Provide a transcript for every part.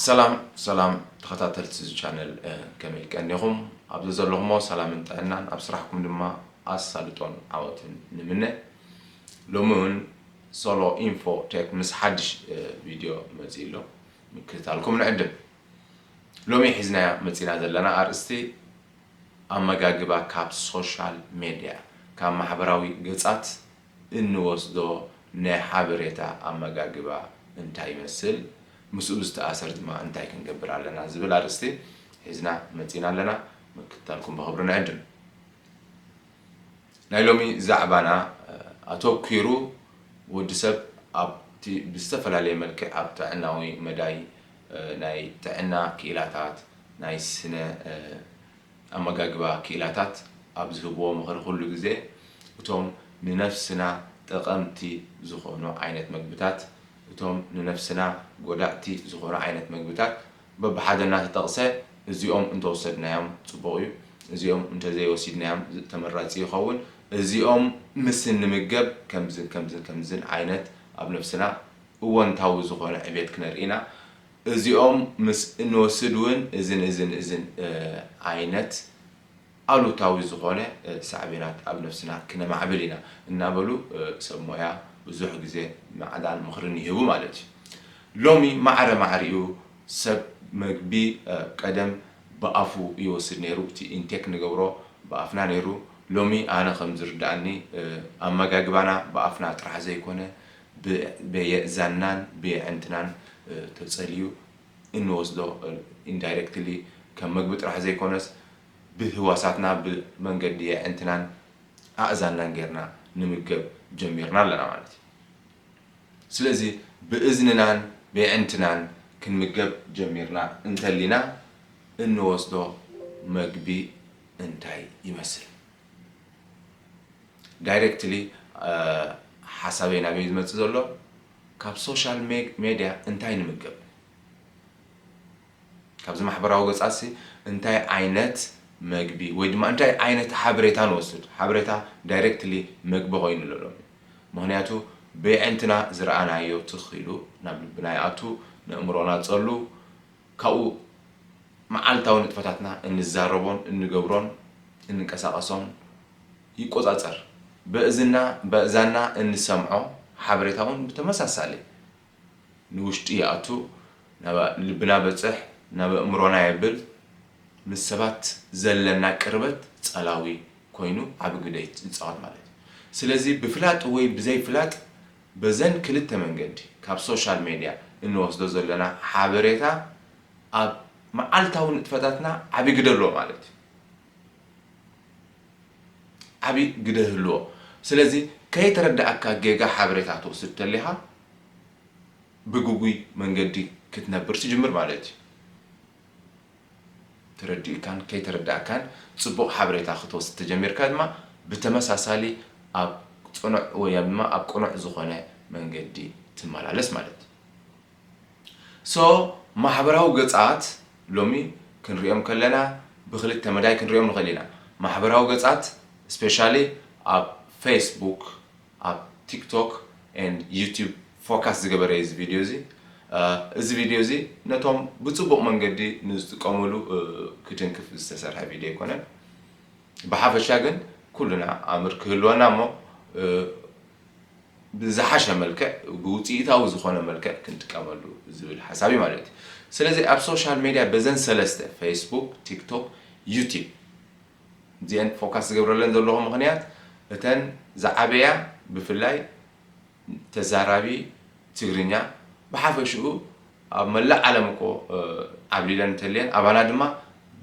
ሰላም ሰላም ተኸታተልቲ እዚ ቻነል፣ እ፣ ከመይ ቀኒኹም? ኣብ ዘለኹሞ ሰላምን ጥዕናን፣ ኣብ ስራሕኩም ድማ ኣሳልጦን ዓወትን ንምነ። ሎሚ እውን ሶሎ ኢንፎ ቴክ ምስ ሓድሽ፣ እ፣ ቪድዮ መፂኡ ኣሎ። ምክትታልኩም ንዕድም። ሎሚ ሒዝናያ መፂና ዘለና ኣርእስቲ ኣመጋግባ ካብ ሶሻል ሜድያ፣ ካብ ማሕበራዊ ገጻት እንወስዶ ናይ ሓበሬታ ኣመጋግባ እንታይ ይመስል? ምስኡ ዝተኣሰር ድማ እንታይ ክንገብር ኣለና ዝብል ኣርእስቲ ሒዝና መጺና ኣለና። ምክትታልኩም ብኽብሪ ንዕድም። ናይ ሎሚ ዛዕባና፣ እ፣ ኣተኲሩ ወዲ ሰብ ኣብቲ ብዝተፈላለየ መልክዕ ኣብ ጥዕናዊ መዳይ፣ እ፣ ናይ ጥዕና ክኢላታት፣ ናይ ስነ፣ እ፣ ኣመጋግባ ክኢላታት ኣብ ዝህብዎ ምኽሪ ኩሉ ግዜ እቶም ንነፍስና ጠቐምቲ ዝኾኑ ዓይነት መግብታት፣ እቶም ንነፍስና ጎዳእቲ ዝኾኑ ዓይነት መግብታት በብሓደ እናተጠቕሰ፣ እዚኦም እንተወሰድናዮም ጽቡቕ እዩ፣ እዚኦም እንተዘይወሲድናዮም ተመራጺ ይኸውን፣ እዚኦም ምስ እንምገብ ከምዝን ከምዝን ከምዝን ዓይነት ኣብ ነፍስና እወንታዊ ዝኾነ ዕቤት ክነርኢ ኢና። እዚኦም ምስ እንወስድ እውን እዝን እዝን እዝን፣ እ፣ ዓይነት ኣሉታዊ ዝኾነ፣ እ፣ ሳዕቤናት ኣብ ነፍስና ክነማዕብል ኢና እናበሉ፣ እ፣ ሰብ ሞያ ብዙሕ ግዜ ማዕዳን ምኽርን ይህቡ ማለት እዩ። ሎሚ ማዕረ ማዕሪኡ ሰብ መግቢ፣ እ፣ ቀደም ብኣፉ ይወስድ ነይሩ፣ እቲ ኢንቴክ ንገብሮ ብኣፍና ነይሩ። ሎሚ ኣነ ከም ዝርድኣኒ፣ እ፣ ኣመጋግባና ብኣፍና ጥራሕ ዘይኮነ፣ ብ-፣ ብየእዛንናን ብየዕንትናን፣ እ፣ ተጸልዩ እንወስዶ፣ እ፣ ኢንዳይሬክትሊ ከም መግቢ ጥራሕ ዘይኮነስ፣ ብህዋሳትና ብመንገዲ የዕንትናን ኣእዛንናን ጌርና ንምገብ ጀሚርና ኣለና ማለት እዩ። ስለዚ ብእዝንናን ብየዕንትናን ክንምገብ ጀሚርና እንተሊና፣ እንወስዶ መግቢ እንታይ ይመስል? ዳይሬክትሊ፣ እ፣ ሓሳበይ ናበይ ዝመጽእ ዘሎ? ካብ ሶሻል ሜ-፣ ሜድያ እንታይ ንምገብ? ካብዚ ማሕበራዊ ገጻትሲ እንታይ ዓይነት መግቢ ወይ ድማ እንታይ ዓይነት ሓበሬታ ንወስድ? ሓበሬታ ዳይሬክትሊ መግቢ ኮይኑ ኣሎ ሎሚ። ምኽንያቱ ብየዕንትና ዝረኣናዮ ትኽ ኢሉ ናብ ልብና ይኣቱ፣ ነእምሮና ጸሉ፣ ካብኡ መዓልታዊ ንጥፈታትና እንዛረቦን እንገብሮን እንንቀሳቐሶን ይቆጻጸር። በእዝና፣ በእዛና እንሰምዖ ሓበሬታ እውን ብተመሳሳሊ ንውሽጢ ይኣቱ፣ ናብ ልብና በጽሕ፣ ናብ ኣእምሮና የብል፣ ምስ ሰባት ዘለና ቅርበት ጸላዊ ኮይኑ ዓቢ ግደ ይጻወት ማለት እዩ። ስለዚ ብፍላጥ ወይ ብዘይፍላጥ በዘን ክልተ መንገዲ ካብ ሶሻል ሜድያ እንወስዶ ዘለና ሓበሬታ ኣብ መዓልታዊ ንጥፈታትና ዓቢ ግደ ኣለዎ ማለት እዩ። ዓቢ ግደ ህልዎ። ስለዚ ከይተረዳእካ ጌጋ ሓበሬታ ትወስድ ተሊኻ ብግጉይ መንገዲ ክትነብር ትጅምር ማለት እዩ። ተረዲእካን ከይተረዳእካን ጽቡቕ ሓበሬታ ክትወስድ ተጀሚርካ ድማ ብተመሳሳሊ ኣብ ጽኑዕ ወይ ድማ ኣብ ቅኑዕ ዝኾነ መንገዲ ትመላለስ ማለት እዩ። ሶ ማሕበራዊ ገጻት ሎሚ ክንሪኦም ከለና ብክልተ መዳይ ክንሪኦም ንኽእል ኢና። ማሕበራዊ ገጻት ስፔሻሊ ኣብ ፌስቡክ፣ ኣብ ቲክቶክ ኤንድ ዩቲዩብ ፎካስ ዝገበረ እዩ እዚ ቪድዮ እዚ። እ፣ እዚ ቪድዮ እዚ ነቶም ብጽቡቕ መንገዲ ንዝጥቀሙሉ፣ እ፣ ክትንክፍ ዝተሰርሐ ቪድዮ ኣይኮነን። ብሓፈሻ ግን ኩልና ኣምር ክህልወና እሞ፣ እ፣ ብዝሓሸ መልክዕ፣ ብውጽኢታዊ ዝኾነ መልክዕ ክንጥቀመሉ ዝብል ሓሳብ እዩ ማለት እዩ። ስለዚ ኣብ ሶሻል ሜድያ በዘን ሰለስተ፣ ፌስቡክ፣ ቲክቶክ፣ ዩቲዩብ፣ እዚአን ፎካስ ዝገብረለን ዘለኹ ምኽንያት እተን ዝዓበያ ብፍላይ ተዛራቢ ትግርኛ ብሓፈሽኡ ኣብ መላእ ዓለም እኮ፣ እ፣ ዓብሊለን እንተልየን ኣባና ድማ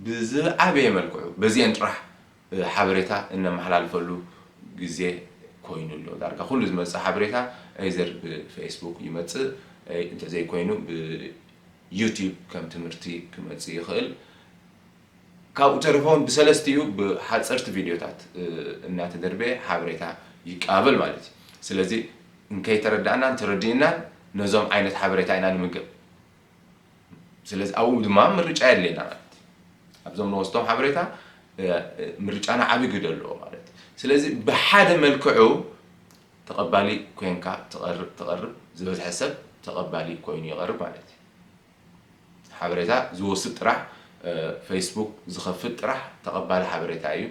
ብዝዓበየ መልክዑ በዚአን ጥራሕ፣ እ፣ ሓበሬታ እነመሓላልፈሉ ግዜ ኮይኑ ኣሎ። ዳርጋ ኩሉ ዝመጽእ ሓበሬታ ኤይዘር ብፌስቡክ ይመጽእ፣ እ፣ እንተዘይኮይኑ ብዩቲዩብ ከም ትምህርቲ ክመጽእ ይኽእል። ካብኡ ተሪፎም ብሰለስቲኡ ብሓፀርቲ ቪድዮታት፣ እ፣ እናተደርበየ ሓበሬታ ይቀባበል ማለት እዩ። ስለዚ እንከይተረዳእናን ተረዲእናን ነዞም ዓይነት ሓበሬታ ኢና ንምገብ። ስለዚ ኣብኡ ድማ ምርጫ የድልየና ማለት እዩ። ኣብዞም ንወስዶም ሓበሬታ፣ እ፣ እ፣ ምርጫና ዓቢ ግደ ኣለዎ ማለት እዩ። ስለዚ ብሓደ መልክዑ ተቐባሊ ኮንካ ትቐርብ፣ ትቐርብ፣ ዝበዝሐ ሰብ ተቐባሊ ኮይኑ ይቐርብ ማለት እዩ። ሓበሬታ ዝወስድ ጥራሕ፣ እ፣ ፌስቡክ ዝኸፍት ጥራሕ ተቐባሊ ሓበሬታ እዩ።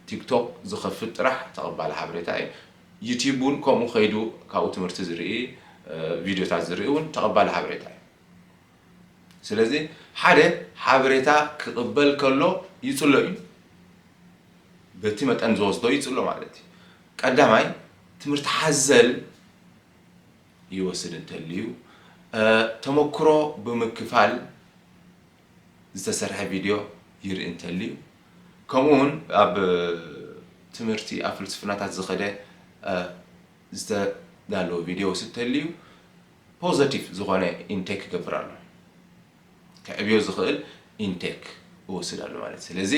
ቲክቶክ ዝኸፍት ጥራሕ ተቐባሊ ሓበሬታ እዩ። ዩቲዩብ እውን ከምኡ ከይዱ ካብኡ ትምህርቲ ዝርኢ፣ እ፣ ቪድዮታት ዝርኢ እውን ተቐባሊ ሓበሬታ እዩ። ስለዚ ሓደ ሓበሬታ ክቕበል ከሎ ይጽሎ እዩ። በቲ መጠን ዝወስዶ ይጽሎ ማለት እዩ። ቀዳማይ ትምህርቲ ሓዘል ይወስድ እንተልዩ፣ እ፣ ተመክሮ ብምክፋል ዝተሰርሐ ቪድዮ ይርኢ እንተልዩ፣ ከምኡ እውን ኣብ ትምህርቲ ኣብ ፍልስፍናታት ዝኸደ፣ እ፣ ዝተዳለወ ቪድዮ ወስድ እንተልዩ፣ ፖዘቲቭ ዝኾነ ኢንቴክ ክገብር ኣሎ። ከዕብዮ ዝኽእል ኢንቴክ እወስድ ኣሎ ማለት። ስለዚ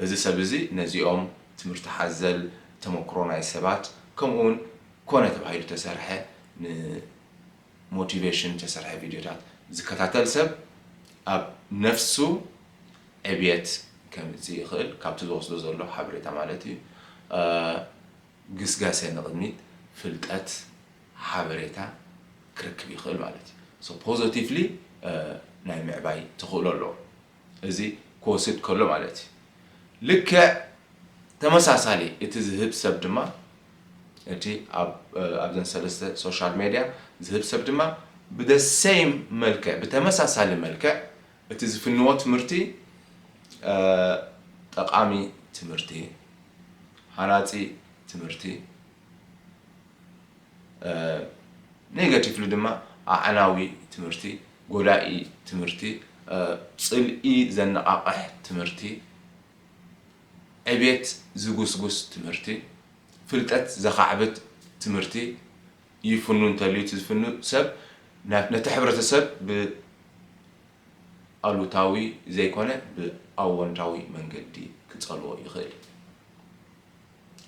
እዚ ሰብ እዚ ነዚኦም ትምህርቲ ሓዘል ተመክሮ ናይ ሰባት፣ ከምኡ እውን ኮነ ተባሂሉ ተሰርሐ ንሞቲቬሽን ተሰርሐ ቪድዮታት ዝከታተል ሰብ ኣብ ነፍሱ ዕብየት ከምጽእ ይኽእል፣ ካብቲ ዝወስዶ ዘሎ ሓበሬታ ማለት እዩ። እ፣ ግስጋሴ ንቕድሚት፣ ፍልጠት፣ ሓበሬታ ክረክብ ይኽእል ማለት እዩ። So positively፣ እ፣ ናይ ምዕባይ ተኽእሎ ኣለዎ። እዚ ክወስድ ከሎ ማለት እዩ። ልክዕ ተመሳሳሊ እቲ ዝህብ ሰብ ድማ፣ እቲ ኣብ፣ እ፣ ኣብዘን ሰለስተ ሶሻል ሜድያ ዝህብ ሰብ ድማ ብደ ሴም መልክዕ፣ ብተመሳሳሊ መልክዕ እቲ ዝፍንዎ ትምህርቲ፣ እ፣ ጠቓሚ ትምህርቲ፣ ሃናጺ ትምህርቲ፣ እ፣ ኔጋቲቭሊ ድማ ኣዕናዊ ትምህርቲ፣ ጎዳኢ ትምህርቲ፣ እ፣ ጽልኢ ዘነቓቕሕ ትምህርቲ፣ ዕብየት ዝጉስጉስ ትምህርቲ፣ ፍልጠት ዘኻዕብት ትምህርቲ ይፍኑ እንተልዩ፣ እቲ ዝፍኑ ሰብ ና-፣ ነቲ ሕብረተሰብ ብኣሉታዊ ዘይኮነ ብኣወንታዊ መንገዲ ክጸልዎ ይኽእል።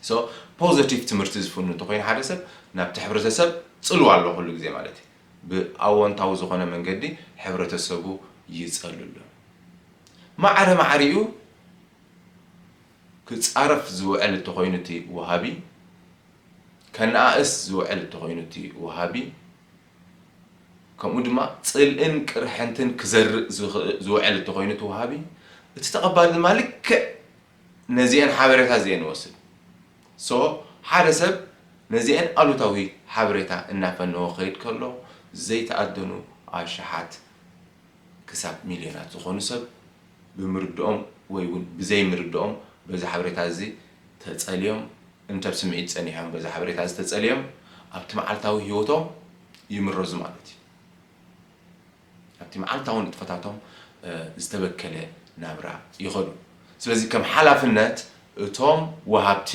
So ፖዘቲቭ ትምህርቲ ዝፍኑ እንተኾይኑ ሓደ ሰብ ናብቲ ሕብረተሰብ ጽልዋ ኣሎ ኩሉ ግዜ ማለት እዩ። ብኣወንታዊ ዝኾነ መንገዲ ሕብረተሰቡ ይጸሉ ኣሎ። ማዕረ ማዕሪኡ ክጻረፍ ዝውዕል እንተኾይኑ እቲ ወሃቢ፣ ከነኣእስ ዝውዕል እንተኾይኑ እቲ ወሃቢ፣ ከምኡ ድማ ጽልእን ቅርሕንትን ክዘርእ ዝኽእ-፣ ዝውዕል እንተኾይኑ እቲ ወሃቢ፣ እቲ ተቐባሊ ድማ ልክዕ ነዚአን ሓበሬታ እዚአን ይወስድ። So ሓደ ሰብ ነዚአን ኣሉታዊ ሓበሬታ እናፈነወ ክኸይድ ከሎ፣ ዘይተኣደኑ ኣሽሓት ክሳብ ሚልዮናት ዝኾኑ ሰብ ብምርድኦም ወይ እውን ብዘይምርድኦም በዚ ሓበሬታ እዚ ተጸልዮም፣ እንተ ብስምዒት ጸኒሖም በዚ ሓበሬታ እዚ ተጸልዮም ኣብቲ መዓልታዊ ህይወቶም ይምረዙ ማለት እዩ። ኣብቲ መዓልታዊ ንጥፈታቶም፣ እ፣ ዝተበከለ ናብራ ይኸዱ። ስለዚ ከም ሓላፍነት እቶም ወሃብቲ፣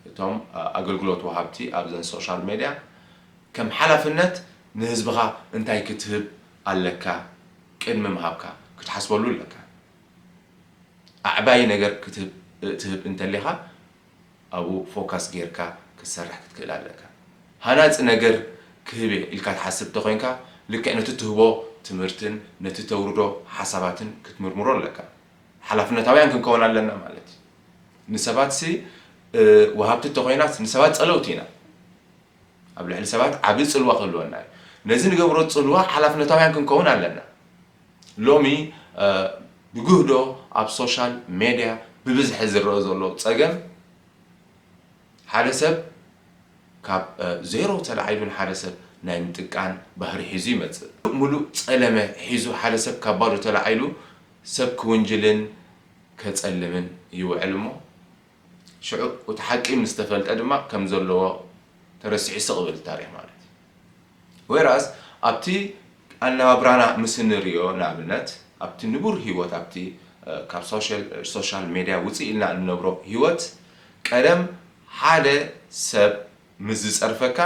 እቶም፣ እ፣ ኣገልግሎት ወሃብቲ ኣብዘን ሶሻል ሜድያ ከም ሓላፍነት ንህዝብኻ እንታይ ክትህብ ኣለካ ቅድሚ ምሃብካ ክትሓስበሉ ኣለካ። ኣዕባይ ነገር ክትህብ፣ ትህብ እንተሊኻ ኣብኡ ፎካስ ጌርካ ክትሰርሕ ክትክእል ኣለካ። ሃናጺ ነገር ክህብ እየ ኢልካ ትሓስብ እንተኾይንካ ልክዕ ነቲ ትህቦ ትምህርትን ነቲ ተውርዶ ሓሳባትን ክትምርምሮ ኣለካ። ሓላፍነታውያን ክንከውን ኣለና ማለት እዩ። ንሰባትሲ፣ እ፣ ወሃብቲ እንተኾይናስ ንሰባት ጸለውቲ ኢና። ኣብ ልዕሊ ሰባት ዓቢ ጽልዋ ክህልወና እዩ። ነዚ ንገብሮ ጽልዋ ሓላፍነታውያን ክንከውን ኣለና። ሎሚ፣ እ፣ ብግህዶ ኣብ ሶሻል ሜድያ ብብዝሒ ዝረአ ዘሎ ጸገም ሓደ ሰብ ካብ፣ እ፣ ዜሮ ተላዒሉ ንሓደ ሰብ ናይ ምጥቃን ባህሪ ሒዙ ይመጽእ። ምሉእ ጸለመ ሒዙ ሓደ ሰብ ካብ ባዶ ተላዒሉ ሰብ ክውንጅልን ከጸልምን ይውዕል እሞ ሽዑ እቲ ሓቂ ምስ ተፈልጠ ድማ ከም ዘለዎ ተረሲዑ ስቕ ይብል ታሪኽ ማለት እዩ። ወይራስ ኣብቲ ኣነባብራና ምስ እንርእዮ፣ ንኣብነት ኣብቲ ንቡር ህይወት፣ ኣብቲ፣ እ፣ ካብ ሶሻል፣ ሶሻል ሜድያ ውፅእ ኢልና እንነብሮ ህይወት፣ ቀደም ሓደ ሰብ ምስ ዝጸርፈካ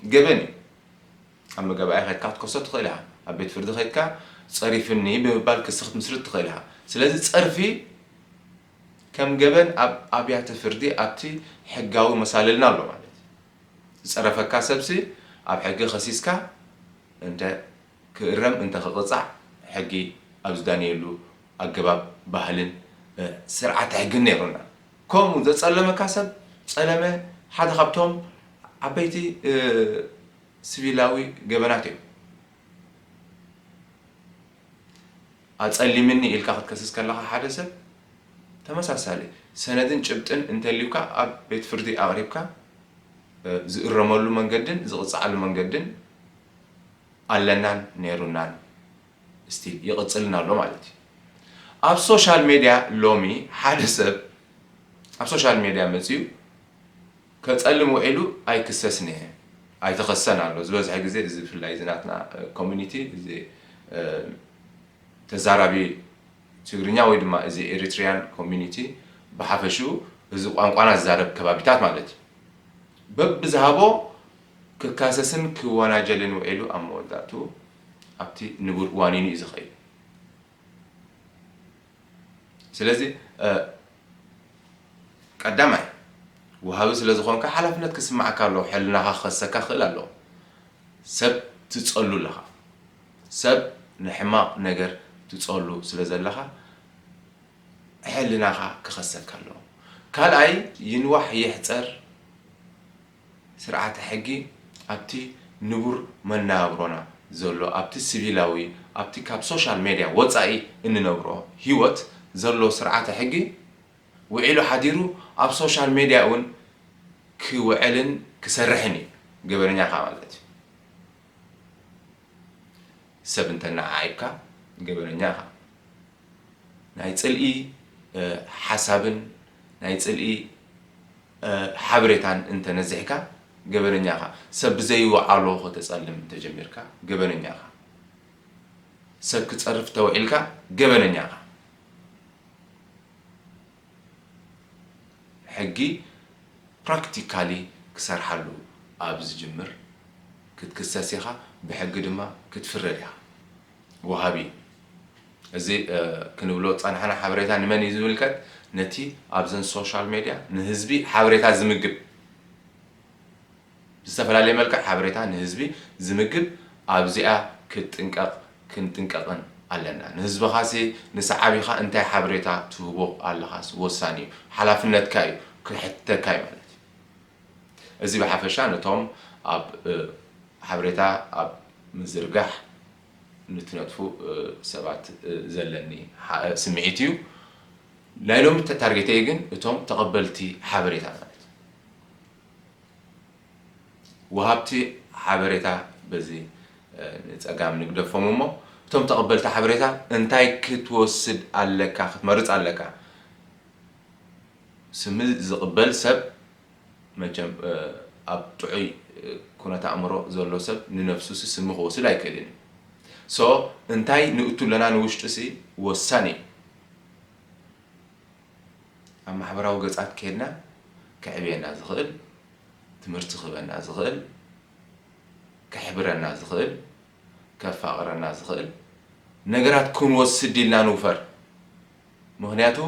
ገበን እዩ። ኣብ መጋባእያ ከድካ ክትከሶ ትኽእል ኢኻ። ኣብ ቤት ፍርዲ ከድካ ጸሪፍኒ ብምባል ክሲ ክትምስርት ትኽእል ኢኻ። ስለዚ ጸርፊ ከም ገበን ኣብ ኣብያተ ፍርዲ ኣብቲ ሕጋዊ መሳልልና ኣሎ ማለት እዩ። ዝጸረፈካ ሰብሲ ኣብ ሕጊ ከሲስካ እንተ ክእረም እንተ ክቕጻዕ ሕጊ ኣብ ዝዳነየሉ ኣገባብ ባህልን፣ እ፣ ስርዓተ ሕግን ነይሩና። ከምኡ ዘጸለመካ ሰብ ጸለመ ሓደ ካብቶም ዓበይቲ፣ እ፣ ሲቪላዊ ገበናት እዮም። ኣጸሊምኒ ኢልካ ክትከስስ ከለኻ ሓደ ሰብ፣ ተመሳሳሊ ሰነድን ጭብጥን እንተልዩካ ኣብ ቤት ፍርዲ ኣቕሪብካ፣ እ፣ ዝእረመሉ መንገድን ዝቕጽዓሉ መንገድን ኣለናን ነይሩናን፣ ስቲል ይቕጽልን ኣሎ ማለት እዩ። ኣብ ሶሻል ሜድያ ሎሚ ሓደ ሰብ ኣብ ሶሻል ሜድያ መጺኡ ከጸልም ውዒሉ ኣይክሰስን እየ፣ ኣይተኸሰን ኣሎ። ዝበዝሐ ግዜ እዚ ብፍላይ እዚ ናትና፣ እ፣ ኮሚኒቲ፣ እዚ፣ እ፣ ተዛራቢ ትግርኛ ወይ ድማ እዚ ኤሪትሪያን ኮሚኒቲ ብሓፈሽኡ፣ እዚ ቋንቋና ዝዛረብ ከባቢታት ማለት እዩ፣ በብዝሃቦ ክካሰስን ክወናጀልን ውዒሉ ኣብ መወዳእትኡ ኣብቲ ንቡር ዋኒኑ እዩ ዝኸይድ። ስለዚ፣ እ፣ ቀዳማይ፣ ወሃቢ ስለ ዝኾንካ ሓላፍነት ክስምዓካ ኣለዎ። ሕልናኻ ክኸሰካ ክኽእል ኣለዎ። ሰብ ትጸሉ ኣለኻ። ሰብ ንሕማቕ ነገር ትጸሉ ስለ ዘለኻ፣ ሕልናኻ ክኸሰካ ኣለዎ። ካልኣይ፣ ይንዋሕ ይሕጸር፣ ስርዓተ ሕጊ ኣብቲ ንቡር መነባብሮና ዘሎ፣ ኣብቲ ሲቪላዊ፣ ኣብቲ ካብ ሶሻል ሜድያ ወጻኢ እንነብሮ ህይወት ዘሎ ስርዓተ ሕጊ ውዒሉ ሓዲሩ ኣብ ሶሻል ሜድያ እውን ክውዕልን ክሰርሕን እዩ፣ ገበነኛ ኢኻ ማለት እዩ። ሰብ እንተነዓዒብካ ገበነኛ ኢኻ። ናይ ጽልኢ፣ እ፣ ሓሳብን ናይ ጽልኢ፣ እ፣ ሓበሬታን እንተነዚሕካ ገበነኛ ኢኻ። ሰብ ብዘይወዓሎ ከተጸልም እንተጀሚርካ ገበነኛ ኢኻ። ሰብ ክጸርፍ ተውዒልካ ገበነኛ ኢኻ። ሕጊ ፕራክቲካሊ ክሰርሓሉ ኣብ ዝጅምር ክትክሰስ ኢኻ፣ ብሕጊ ድማ ክትፍረድ ኢኻ። ወሃቢ እዚ፣ እ፣ ክንብሎ ዝጸናሕና ሓበሬታ ንመን እዩ ዝምልከት? ነቲ ኣብዘን ሶሻል ሜድያ ንህዝቢ ሓበሬታ ዝምግብ፣ ብዝተፈላለየ መልክዕ ሓበሬታ ንህዝቢ ዝምግብ ኣብዚኣ ክትጥንቀቕ፣ ክንጥንቀቕን ኣለና። ንህዝብኻሲ ንሰዓቢኻ እንታይ ሓበሬታ ትህቦ ኣለኻስ ወሳኒ እዩ። ሓላፍነትካ እዩ፣ ክሕተካ እዩ ማለት እዩ። እዚ ብሓፈሻ ነቶም ኣብ፣ እ፣ ሓበሬታ ኣብ ምዝርጋሕ ንትነጥፉ፣ እ፣ ሰባት፣ እ፣ ዘለኒ ሓ-፣ ስምዒት እዩ። ናይ ሎሚ ተ-፣ ታርጌተይ ግን እቶም ተቐበልቲ ሓበሬታ ማለት እዩ። ወሃብቲ ሓበሬታ በዚ፣ እ፣ ንጸጋም ንግደፎም እሞ፣ እቶም ተቐበልቲ ሓበሬታ እንታይ ክትወስድ ኣለካ፣ ክትመርጽ ኣለካ። ስሚ ዝቕበል ሰብ መቸም፣ እ፣ ኣብ ጥዑይ፣ እ፣ ኩነት ኣእምሮ ዘሎ ሰብ ንነፍሱሲ ስሚ ክወስድ ኣይክእልን እዩ። ሶ እንታይ ንእቱ ኣለና ንውሽጡሲ ወሳኒ እዩ። ኣብ ማሕበራዊ ገጻት ከይድና ከዕብየና ዝኽእል፣ ትምህርቲ ክህበና ዝኽእል፣ ከሕብረና ዝኽእል፣ ከፋቕረና ዝኽእል ነገራት ክንወስድ ኢልና ንውፈር። ምኽንያቱ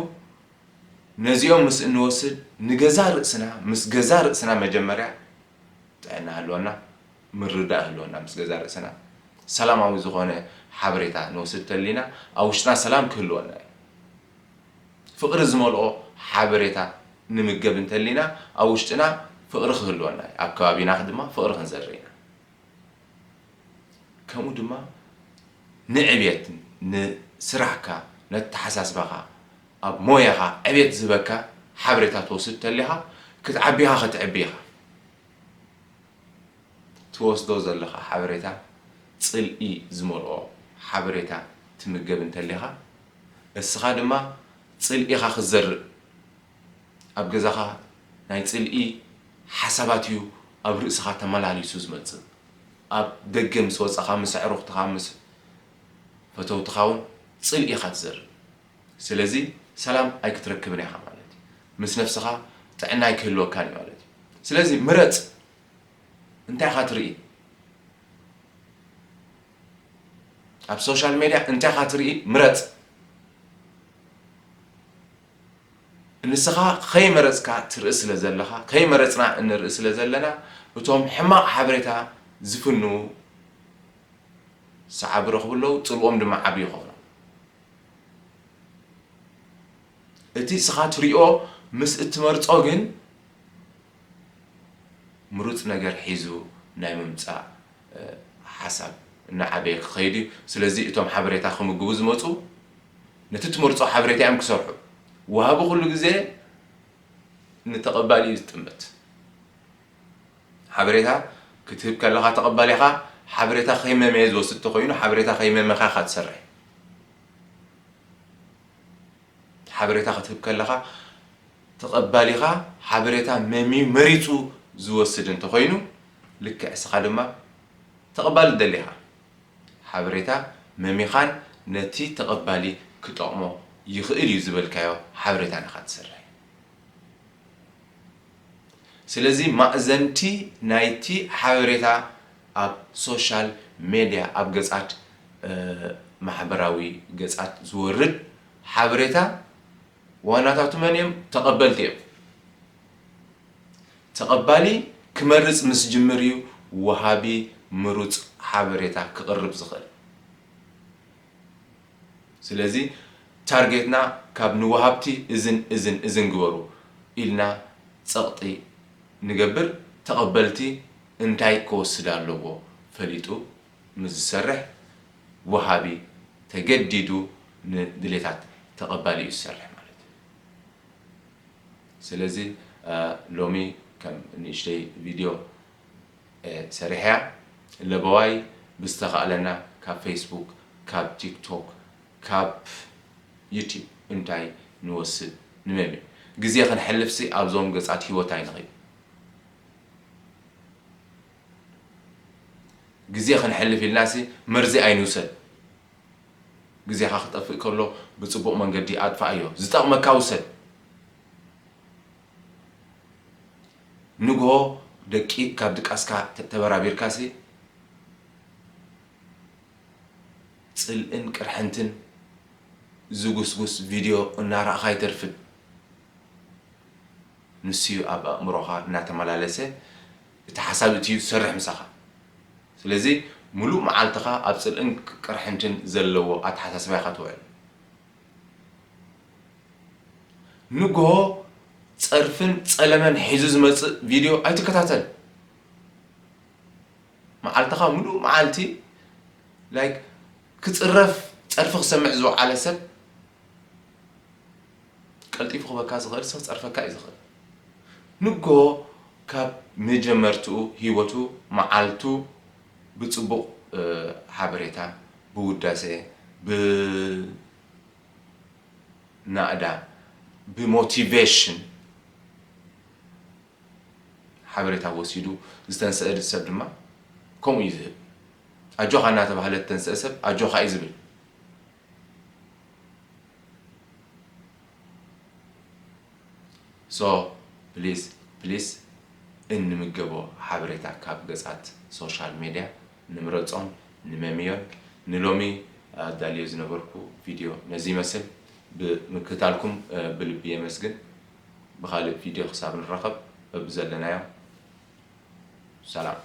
ነዚኦም ምስ እንወስድ ንገዛ ርእስና፣ ምስ ገዛ ርእስና መጀመርያ ጥዕና ህልወና፣ ምርዳእ ህልወና፣ ምስ ገዛ ርእስና ሰላማዊ ዝኾነ ሓበሬታ ንወስድ ተሊና ኣብ ውሽጥና ሰላም ክህልወና እዩ። ፍቕሪ ዝመልኦ ሓበሬታ ንምገብ እንተሊና ኣብ ውሽጥና ፍቕሪ ክህልወና እዩ። ኣብ ከባቢና ድማ ፍቕሪ ክንዘርእ ኢና። ከምኡ ድማ ንዕብየት፣ ንስራሕካ፣ ነተሓሳስባኻ፣ ኣብ ሞያኻ ዕብየት ዝህበካ ሓበሬታ ትወስድ ተሊኻ ክትዓቢ ኢኻ፣ ክትዕቢ ኢኻ። ትወስዶ ዘለኻ ሓበሬታ ጽልኢ ዝመልኦ ሓበሬታ ትምገብ እንተሊኻ፣ እስኻ ድማ ጽልኢኻ ክትዘርእ፣ ኣብ ገዛኻ ናይ ጽልኢ ሓሳባት እዩ ኣብ ርእስኻ ተመላሊሱ ዝመጽእ። ኣብ ደገ ምስ ወጻኻ፣ ምስ ኣዕሩኽትኻ፣ ምስ ፈተውትኻ እውን ጽልኢ ኢኻ ትዘርእ። ስለዚ ሰላም ኣይክትረክብን ኢኻ ማለት እዩ። ምስ ነፍስኻ ጥዕና ኣይክህልወካን እዩ ማለት እዩ። ስለዚ ምረጽ። እንታይ ኢኻ ትርኢ? ኣብ ሶሻል ሜድያ እንታይ ኢኻ ትርኢ? ምረጽ። ንስኻ ከይመረጽካ ትርኢ ስለ ዘለኻ፣ ከይመረጽና እንርኢ ስለ ዘለና፣ እቶም ሕማቕ ሓበሬታ ዝፍንዉ ሰዓቢ ረኽቡ ኣለዉ፣ ጽልኦም ድማ ዓቢ ይኸውን። እቲ እስኻ ትሪኦ ምስ እትመርጾ ግን ምሩጽ ነገር ሒዙ ናይ ምምጻእ፣ እ፣ ሓሳብ እናዓበየ ክኸይድ እዩ። ስለዚ እቶም ሓበሬታ ክምግቡ ዝመጹ ነቲ ትመርጾ ሓበሬታ እዮም ክሰርሑ። ወሃቢ ኩሉ ግዜ ንተቐባሊ እዩ ዝጥምት። ሓበሬታ ክትህብ ከለኻ ተቐባሊ ኢኻ። ሓበሬታ ከይመመየ ዝወስድ ተኾይኑ፣ ሓበሬታ ከይመመኻ ኢኻ ትሰርሕ። ሓበሬታ ክትህብ ከለኻ ተቐባሊኻ ሓበሬታ መምዩ መሪጹ ዝወስድ እንተኾይኑ፣ ልክዕ እስኻ ድማ ተቐባሊ ትደሊ ኢኻ። ሓበሬታ መሚኻን ነቲ ተቐባሊ ክጠቕሞ ይኽእል እዩ ዝበልካዮ ሓበሬታ ኢኻ ትሰርሕ። ስለዚ ማእዘንቲ ናይቲ ሓበሬታ ኣብ ሶሻል ሜድያ፣ ኣብ ገጻት፣ እ፣ ማሕበራዊ ገጻት ዝወርድ ሓበሬታ ዋናታቱ መን እዮም? ተቐበልቲ እዮም። ተቐባሊ ክመርጽ ምስ ጅምር እዩ ወሃቢ ምሩጽ ሓበሬታ ክቕርብ ዝኽእል። ስለዚ ታርጌትና ካብ ንወሃብቲ እዝን እዝን እዝን ግበሩ ኢልና ጸቕጢ ንገብር፣ ተቐበልቲ እንታይ ክወስድ ኣለዎ ፈሊጡ ምስ ዝሰርሕ፣ ወሃቢ ተገዲዱ ንድሌታት ተቐባሊ እዩ ዝሰርሕ ማለት እዩ። ስለዚ፣ እ፣ ሎሚ ከም ንእሽተይ ቪድዮ፣ እ፣ ሰሪሐያ። ለበዋይ ብዝተኻእለና ካብ ፌስቡክ፣ ካብ ቲክቶክ፣ ካብ ዩቲዩብ እንታይ ንወስድ ንመምዩ። ግዜ ክንሕልፍሲ ኣብዞም ገጻት ህይወት ኣይንኽእል። ግዜ ክንሕልፍ ኢልናሲ መርዚ ኣይንውሰድ። ግዜኻ ክጠፍእ ከሎ ብጽቡቕ መንገዲ ኣጥፍኣዮ። ዝጠቕመካ ውሰድ። ንግሆ ደቂ ካብ ድቃስካ ተ-፣ ተበራቢርካሲ ጽልእን ቅርሕንትን ዝጉስጉስ ቪድዮ እናረኣኻ ኣይተርፍን። ንሱ እዩ ኣብ ኣእምሮኻ እናተመላለሰ እቲ ሓሳብ እቲ እዩ ዝሰርሕ ምሳኻ። ስለዚ ምሉእ መዓልትኻ ኣብ ጽልእን ቅርሕንትን ዘለዎ ኣተሓሳስባ ኢኻ ትውዕል። ንግሆ ጸርፍን ጸለመን ሒዙ ዝመጽእ ቪድዮ ኣይትከታተል። መዓልትኻ ምሉእ መዓልቲ፣ ላይክ፣ ክጽረፍ፣ ጸርፊ ክሰምዕ ዝወዓለ ሰብ ቀልጢፉ ክበካ ዝኽእል ሰብ ክጸርፈካ እዩ ዝኽእል። ንግሆ ካብ መጀመርትኡ ህይወቱ፣ መዓልቱ ብጽቡቕ፣ እ፣ ሓበሬታ፣ ብውዳሴ፣ ብናእዳ፣ ብሞቲቬሽን ሓበሬታ ወሲዱ ዝተንስአ ሰብ ድማ ከምኡ እዩ ዝህብ። ኣጆኻ እናተባህለ ዝተንስአ ሰብ ኣጆኻ እዩ ዝብል። So ፕሊዝ ፕሊዝ እንምገቦ ሓበሬታ ካብ ገጻት ሶሻል ሜድያ ንምረጾን ንመምዮን። ንሎሚ ኣዳልዮ ዝነበርኩ ቪድዮ ነዚ ይመስል። ብምክትታልኩም፣ እ፣ ብልቢ የመስግን። ብኻልእ ቪድዮ ክሳብ ንራኸብ በብዘለናዮ ሰላም።